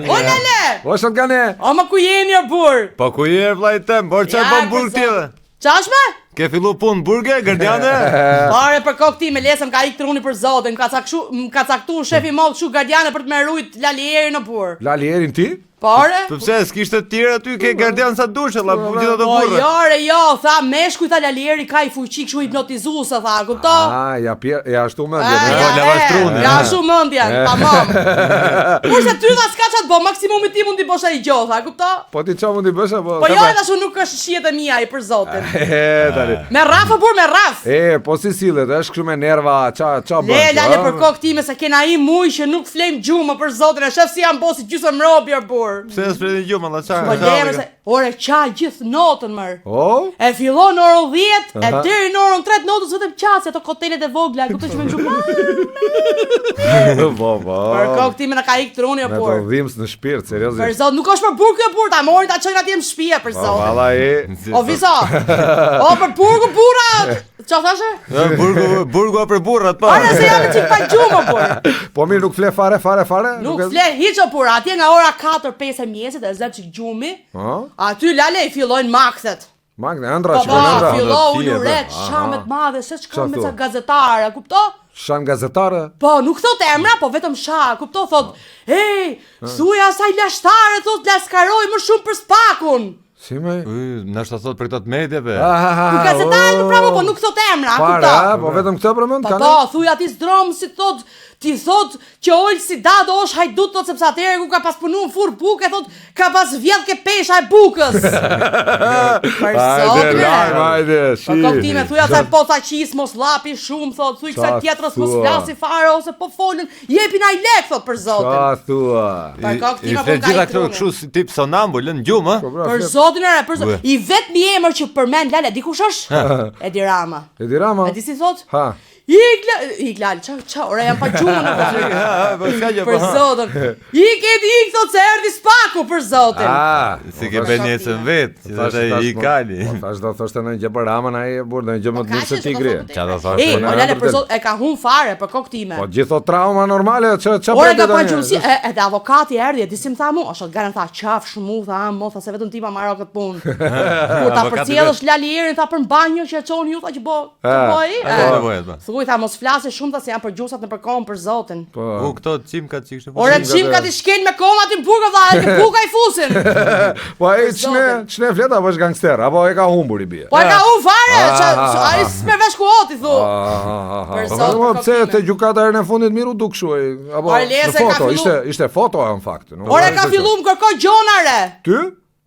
O lale! O shotgane! O më ku jeni o burr? Po ku je vllai tem, por çfarë bën burg ti? Ça është me? Ke fillu punë burge, gardiane? Pare për kokë ti me lesë më ka ik truni për zotin, më ka caktu, më ka caktu shefi moll kështu gardiane për të më rujt Lalierin o burr. Lalierin ti? Pare? Po pse s'kishte të tjerë aty, ke gardian sa dush, alla, po gjithë ato Po burra. jo, re, jo, tha meshkuj tha Lalieri ka i fuqi kështu hipnotizuese tha, kupto? Ah, ja pje, ja ashtu mendjen. Ah, eh? ja, Po, lavash e, trunin. Ja ashtu mendjen, tamam. Kurse ty tha s'ka ç'a të bë, maksimumi ti mund t'i bësh ai gjë, tha, kupto? Po ti çfarë mund t'i bësh apo? Po jo, edhe ashtu nuk është shijet e mia ai për zotin. E, tani. Me rraf o burr, me rraf. E, po si sillet, është kështu me nerva, ça ça bën? Le, kjo, lale a? për kokë time se kena i muj që nuk flejm gjumë për zotin e shef si jam bo si gjysëm robi o burr. Pse s'fleni gjumë, alla ça? Po ça le se ore qa gjithë natën mër. O? E fillon në orën 10 e Aha. deri në orën 3 të natës vetëm qasje ato kotelet e vogla, kupton që më gjumë. Po, po. Për kokë time na ka ik truni o Me të burr. dhimbs në shpirt, Për seriozisht. zot, nuk është për burg kjo burr, ta morin ta çojnë atje në shtëpi për Po, zotin. valla e. O viso. O për burgu burra. Çfarë thashë? Ë, Burgu, burgu a për burrat, po. Ora se jam çik pa gjumë o burr. Po mirë, nuk fle fare, fare, fare? Nuk e- fle hiç o burr, atje nga ora 4-5 e mjesit e zë çik gjumi. Ë? Aty lale i fillojnë makthet. Magna, ëndra, Po shikon po, ëndra. fillo Do të fije, uluret, po. shamet madhe, se ç'ka Qa me thua? ca gazetare, kupto? Shan gazetare. Po, nuk thot emra, po vetëm sha, kupto, thot, ej, thuj asaj lashtare, thot, laskaroj më shumë për spakun. Si me? Y, ndoshta thot për këto të mediave. Ku gazetare nuk prapë, po nuk thot emra, Fare, kupto? a, po vetëm këtë përmend Po kanë? po, thuj ati zdrom si thot, ti thot që Olsi Dado është hajdut thot sepse atëherë ku ka pas punu në furr buke thot ka pas vjedh ke pesha e bukës. Për Hajde, zotin, lajm, e. hajde, Po shi. kokë time, thuj asaj po tha qis mos llapi shumë thot, thuj kësaj Qa tjetrës mos thua? flasi fare ose po folën, jepin ai lek thot për zotin. Qa thua? Për kokë I time po flet ka gjitha i këto truni. kështu si tip sonambul, lën gjumë, ë? Po bra, Për flet. zotin e re, për zotin. Ue. I vetmi emër që përmend Lale, dikush është? Edi Rama. Edi Rama. E di si thot? Ha. Ik, la, ik lal, qa, qa, ora jam pa gjumë në Ha, po s'ka gjë, po. Për ha. zotin. Ik Edi ik thot se erdhi spaku për zotin. Ah, Si ke bën ecën vet, si Thash, thotë thash, i po- kali. Po thash do thoshte ndonjë gjë për Ramën ai e burr, ndonjë gjë më të mirë se Po, kaq tigri. është, do Qa do thotë thoshte? Ej, po, o na lale vërtet. për zot, e ka hun fare për kokë time. Po gjithë ato trauma normale, ç'a ç'a Ore priti nga tani? pagjumësi, e, edhe avokati erdhi, e di si më tha mu, o shotganë tha, qafsh mu, tha, mo, tha se vetëm ti ma marro këtë punë. Kur ta Avokati përcjellësh Lali Erin, tha për banjo që e çon ju, tha që bo, që bo ai. e, E. nevojat, po. Thuaj tha mos flasi shumë tha se janë përgjusat në përkohën për zotin. Po. U këto çimkat që kishte Ore Çimkat, çimkat e. i shkel me koma aty në burg valla, edhe buka i fusin. Po ai Për ç'ne, zotin. ç'ne flet apo është gangster, apo e ka humbur i bie. Po e ka u fare, Ah, qa, ah, ah, ai s'me vesh ku oti thu. Ah, Për Po zot, po për pse kokime. te gjykata herën e fundit mirë u duk kështu ai, apo Ore, le në se ka foto, fillu- ishte ishte foto ajo në fakt. nuk Ore ishte ka kështu. fillu më kërko gjona re. Ty?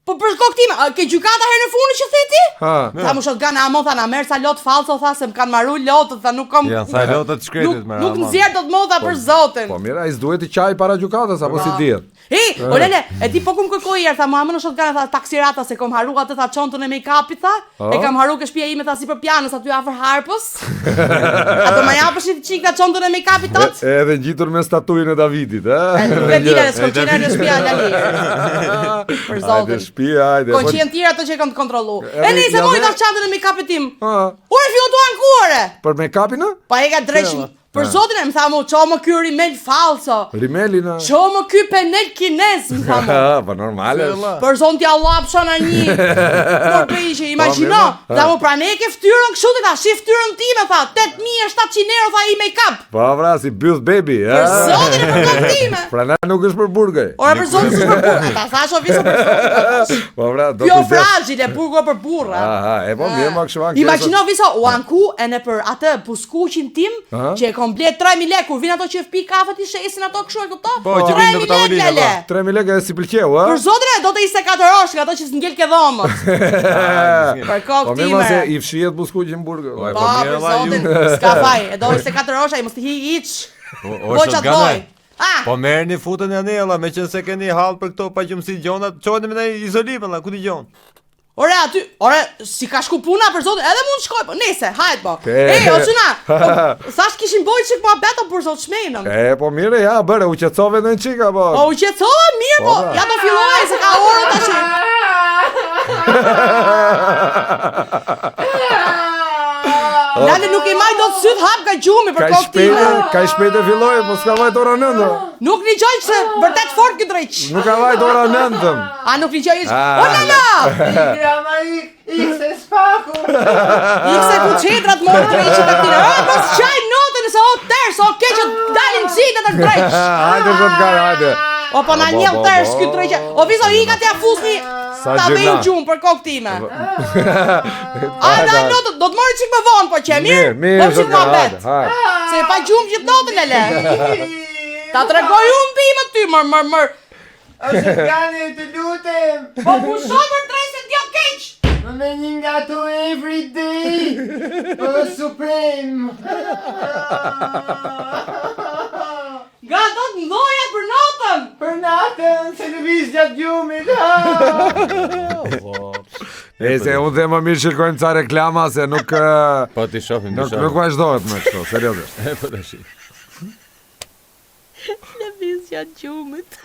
Po për kokë time, a, ke gjykata herën e fundit që the ti? Ha. Tha mu shotgun amo, tha na merr sa lot fallco, tha se më kanë marru lotët, tha nuk kam Janë tha lotët shkretit Nuk, me nuk Ramon. nxjerr dot më tha për zotin. Po mirë, ai s'duhet i qaj para gjykatës apo si dihet. Ej, o lele, e di po ku më kërkoi herë, tha mua më në shotgun, tha taksirata se kom harru atë tha çontën e make-upit tha. E kam harru ke shtëpia ime tha sipër pianës aty afër harpës. A do ma japësh një çik tha çontën e make-upit tat? E, edhe ngjitur me statujën e Davidit, ë? Nuk e di lele, s'kom qenë në shtëpia lali. Për Hajde zotin. shtëpi, hajde. Kon po- qenë tjera ato që e kam të kontrollu. Edhe E nëse ja mori dhe- tha çantën e make-upit tim. Ha, Ore fillu tu ankuare. për make-upin, ë? Pa e ka dreq Për zotin e më tha mu, qo më ky rimel falso Rimelin, ë? Qo më ky penel kinez, më tha mu Ha, po normale. është. Për zotin t'ja lapsha në një Por për ishe, imagjino Po, mirë, Tha mu pra ne ke fytyrën kështu ti tha, shi fytyrën time tha 8700 euro tha i make-up Po vra si byth baby, ë? Për zotin e për kokë time Prandaj nuk është për burgë. Ora për zotin s'është për burrë Ta thash o viso për zotin ta thash. Po vra, do Kjo kujdes. fragile, burgo për burra Aha, e po mirë ma kështu ankesat. Imagjino viso, u anku e në për atë buskuqin tim Aha. që e kom blet 3000 lekë kur vinë ato që pi kafe ti shesin ato kështu e kupton? Po, që vinë në 3000 lekë, tavolinë, lele. po. 3000 lekë e si pëlqeu, ë? Për zotin e do të 24 orësh nga ato që s'ngel ke dhomës. Për kokë Po mirë time. ma se i fshihet buskuqi në burg. Po, Po, mirë, për valla, ju. zotin, s'ka faj, e do 24 orësh ai mos të hi hiç. O, o Po ç'a shotgun, doj. Ah, Po merrni futën janë ella, meqense keni hall për këto pagjumsi gjonat, çoheni me ndaj izolim alla, ku dëgjon? Ore aty, ore si ka shku puna për zotin, edhe mund të shkoj, po nese, hajt po. Ke. Ej, o çuna, po, thash kishin boj çik muhabet o për zot shmenëm. E, po mirë, ja, bëre, u qetësove ndonjë çik apo? Po u qetësova mirë, po Po, pra. ja do filloj se ka orë tash. Lale nuk i maj dot syt hap nga gjumi për Ka kokë shpejt, time. ka shpejt e filloi, po s'ka vajt ora 9. Nuk nigjoj se vërtet fort ky dreq. Nuk ka vajt ora 9. A nuk nigjoj hiç? Ah. O Lala! Grama ik, ik se spaku. Ik se ku qetrat morë dreqit e këtyre. E, mos qaj notën se o ters, o keq që dalin qitet e dreq. Hajde zot gara, hajde. O po na Po, njell po, ters po. ky dreq. O vizo ika t'ja fusni Sa ta vej gjyna. gjumë për kokë time. A da notën, do të mori çik më vonë, po që e mirë? Mirë, mirë, Bëjmë zot çik gara, muhabet. hajde, hajde. Se e pa gjumë gjithë notën lele. Ta tregoj unë bimën ty, mër, mër, mër. O shëtgani, të lutem. Po pusho për drejt se t'jo keq. Më me një nga to every day. Po supreme. Nga do të ndoja për notën. Për natën, se lëviz gjatë gjumit. E se unë them më mirë shikojmë ca reklama se nuk eh, Po ti shohim, nuk nuk vazhdohet më kështu, seriozisht. Po tash. Lëviz gjatë gjumit.